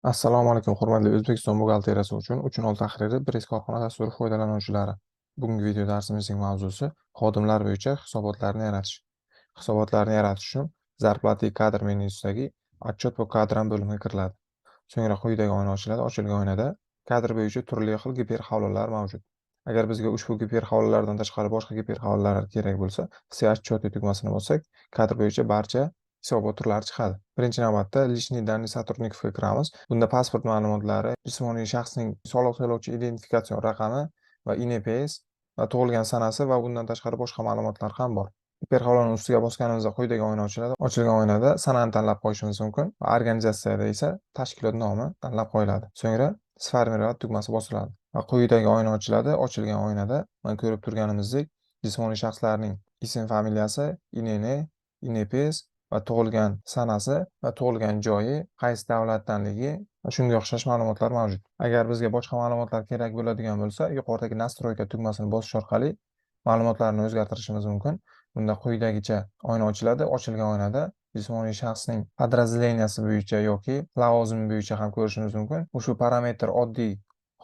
Assalomu alaykum, hurmatli O'zbekiston buxgalteriyasi uchun 3.0 tahriri 1S korxona dasturi foydalanuvchilari. Bugungi video darsimizning mavzusi xodimlar bo'yicha hisobotlarni yaratish. Hisobotlarni yaratish uchun Зарплаты и кадры menyusidagi Отчет по кадрам bo'limiga kiriladi. So'ngra quyidagi oyna ochiladi. Ochilgan oynada kadr bo'yicha turli xil giperhavolalar mavjud. Agar bizga ushbu giperhavolalardan tashqari boshqa giperhavolalar kerak bo'lsa, Все отчеты tugmasini bossak, kadr bo'yicha barcha hisobot turlari chiqadi. Birinchi navbatda личные данные сотрудников ga kiramiz. Bunda pasport ma'lumotlari, jismoniy shaxsning soliq to'lovchi identifikatsion raqami va ИНПС va tug'ilgan sanasi va bundan tashqari boshqa ma'lumotlar ham bor. Giperhavolani ustiga bosganimizda quyidagi oyna ochiladi. Ochilgan oynada sanani tanlab qo'yishimiz mumkin va organizatsiyada esa tashkilot nomi tanlab qo'yiladi. So'ngra "Сформировать" tugmasi bosiladi va quyidagi oyna ochiladi. Ochilgan oynada mana ko'rib turganimizdek jismoniy shaxslarning ism, familiyasi, ИНН, ИНПС va tug'ilgan sanasi va tug'ilgan joyi, qaysi davlatdanligi va shunga o'xshash ma'lumotlar mavjud. Agar bizga boshqa ma'lumotlar kerak bo'ladigan bo'lsa, yuqoridagi "Настройка" tugmasini bosish orqali ma'lumotlarni o'zgartirishimiz mumkin. Bunda quyidagicha oyna ochiladi. Ochilgan oynada jismoniy shaxsning подразделения si bo'yicha yoki lavozimi bo'yicha ham ko'rishimiz mumkin. Ushbu parametr oddiy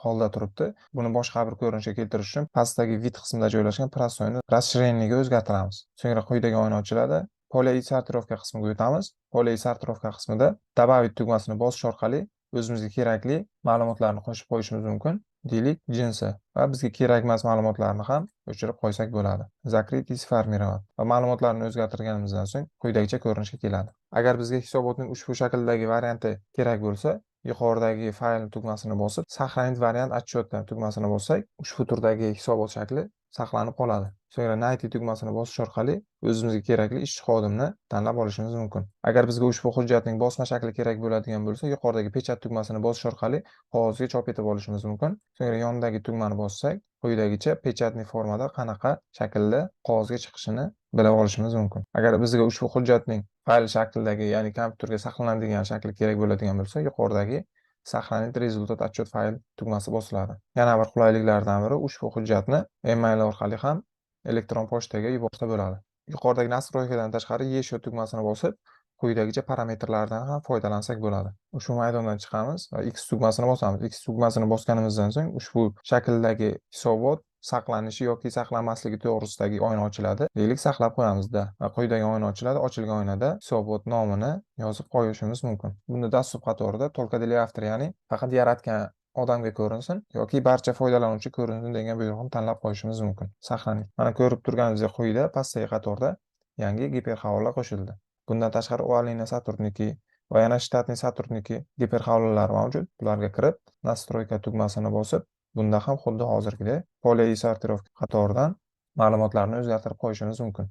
holda turibdi. Buni boshqa bir ko'rinishga keltirish uchun pastdagi "Вид" qismida joylashgan "Простой" ni "Расширенный" ga o'zgartiramiz. So'ngra quyidagi oyna ochiladi. "Поля и сортировка" qismiga o'tamiz. "Поля и сортировка" qismida "Добавить" tugmasini bosish orqali o'zimizga kerakli ma'lumotlarni qo'shib qo'yishimiz mumkin. Deylik, jinsi va bizga kerak emas ma'lumotlarni ham o'chirib qo'ysak bo'ladi. Закрыть и сформировать va ma'lumotlarni o'zgartirganimizdan so'ng quyidagicha ko'rinishga keladi. Agar bizga hisobotning ushbu shakldagi varianti kerak bo'lsa, yuqoridagi "Файл" tugmasini bosib, "Сохранить вариант отчета" tugmasini bossak, ushbu turdagi hisobot shakli saqlanib qoladi. So'ngra "Найти" tugmasini bosish orqali o'zimizga kerakli ishchi xodimni tanlab olishimiz mumkin. Agar bizga ushbu hujjatning bosma shakli kerak bo'ladigan bo'lsa, yuqoridagi "Печать" tugmasini bosish orqali qog'ozga chop etib olishimiz mumkin. So'ngra yonidagi tugmani bossak, quyidagicha печатный formada qanaqa shaklda qog'ozga chiqishini bilib olishimiz mumkin. Agar bizga ushbu hujjatning fayl shaklidagi, ya'ni kompyuterga saqlanadigan shakli kerak bo'ladigan bo'lsa, yuqoridagi "Сохранить результат отчет файл" tugmasi bosiladi. Yana bir qulayliklardan biri, ushbu hujjatni email orqali ham elektron pochtaga yuborsa bo'ladi. Yuqoridagi "Настройка" dan tashqari "Ещё" tugmasini bosib, quyidagicha parametrlardan ham foydalansak bo'ladi. Ushbu maydondan chiqamiz va X tugmasini bosamiz. X tugmasini bosganimizdan so'ng ushbu shakldagi hisobot saqlanishi yoki saqlanmasligi to'g'risidagi oyna ochiladi. Deylik, saqlab qo'yamizda va quyidagi oyna ochiladi. Ochilgan oynada hisobot nomini yozib qo'yishimiz mumkin. Bunda "Доступ" qatorida "Только для автора", ya'ni faqat yaratgan odamga ko'rinsin yoki barcha foydalanuvchi ko'rinsin degan buyruqni tanlab qo'yishimiz mumkin. Saqlaning. Mana ko'rib turganingizdek, quyida pastdagi qatorda yangi giperhavola qo'shildi. Bundan tashqari "Уволенные сотрудники" va yana "Штатные сотрудники" giperhavolalari mavjud. Bularga kirib, "Настройка" tugmasini bosib, bunda ham xuddi hozirgidek "Поля и сортировка" qatoridan ma'lumotlarni o'zgartirib qo'yishimiz mumkin.